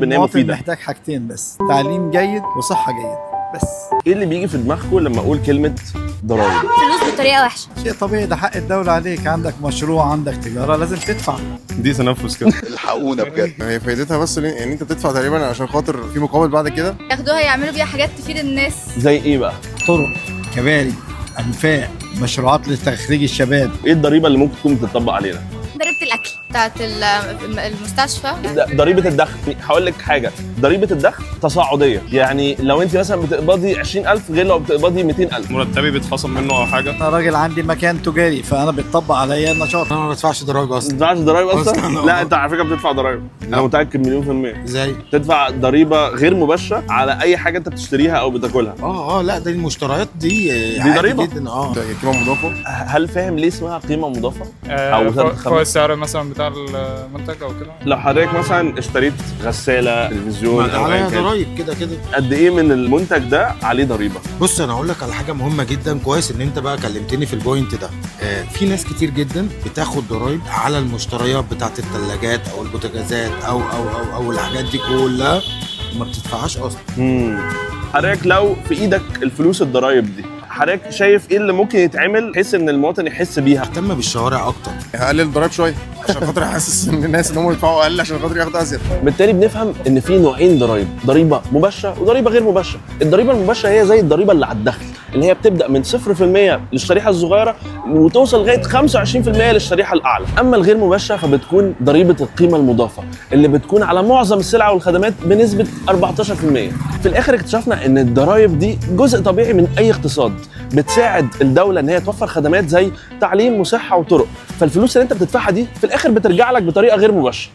ان هي المواطن مفيده. محتاج حاجتين بس: تعليم جيد وصحة جيدة بس. ايه اللي بيجي في دماغكم لما اقول كلمة ضرايب؟ فلوس بطريقة وحشه. شيء طبيعي، ده حق الدولة عليك. عندك مشروع، عندك تجارة، لازم تدفع. دي تنفس كده. الحقونا بجد. هي فايدتها بس يعني انت بتدفع تقريبا عشان خاطر في مقابل بعد كده. ياخدوها يعملوا بيها حاجات تفيد الناس. زي ايه بقى؟ طرق، كباري، انفاق، مشروعات لتخريج الشباب. ايه الضريبة اللي ممكن تكون بتطبق علينا؟ ضريبة الاكل بتاعت المستشفى. ضريبة الدخل. هقول لك حاجه، ضريبة الدخل تصاعديه، يعني لو انت مثلا بتقبضي 20,000 غير لو بتقبضي 200,000. مرتبي بيتخصم منه او حاجه. انا راجل عندي مكان تجاري، فانا بيتطبق عليا النشاط. انا ما بدفعش ضرايب ما اصلا. بتدفعش ضرايب اصلا؟ أصلاً، آه. لا، انت على فكرة بتدفع ضرايب، انا متاكد مليون في المية. ازاي؟ بتدفع ضريبة غير مباشرة على اي حاجة انت بتشتريها او بتاكلها. اه لا، ده المشتريات دي عادي ضريبة. جدا. اه ده قيمة مضافه. هل فاهم ليه اسمها قيمة مضافة؟ أو فوق خمسة. فوق السعر مثلا بتاع المنتج او كده. لو حضرتك مثلا اشتريت غسالة، تلفزيون، ما ده او عليها ايا كان، ضرايب كده كده. قد ايه من المنتج ده عليه ضريبة؟ بص، انا هقول لك على حاجة مهمة جدا. كويس ان انت بقى كلمتني في ال point ده. في ناس كتير جدا بتاخد ضرايب على المشتريات بتاعت الثلاجات او البوتاجازات او او او او الحاجات دي كلها، ما بتدفعهاش اصلا. حضرتك لو في ايدك الفلوس الضرايب دي، حضرتك شايف ايه اللي ممكن يتعمل بحيث ان المواطن يحس بيها؟ اهتم بالشوارع اكتر. هقلل الضرايب شوية عشان خاطر احسس ان الناس ان هم يدفعوا اقل عشان خاطر ياخدوا ازيد. بالتالي بنفهم ان في نوعين ضرايب: ضريبة مباشرة وضريبه غير مباشره. الضريبة المباشرة هي زي الضريبة اللي على الدخل، اللي هي بتبدا من 0% للشريحه الصغيرة وتوصل لغاية 25% للشريحه الاعلى. اما الغير مباشرة فبتكون ضريبة القيمة المضافه، اللي بتكون على معظم السلع والخدمات بنسبة 14%. في الاخر اكتشفنا ان الضرايب دي جزء طبيعي من اي اقتصاد، بتساعد الدولة ان هي توفر خدمات زي تعليم وصحة وطرق، فالفلوس اللي انت بتدفعها دي في الاخر بترجع لك بطريقة غير مباشرة.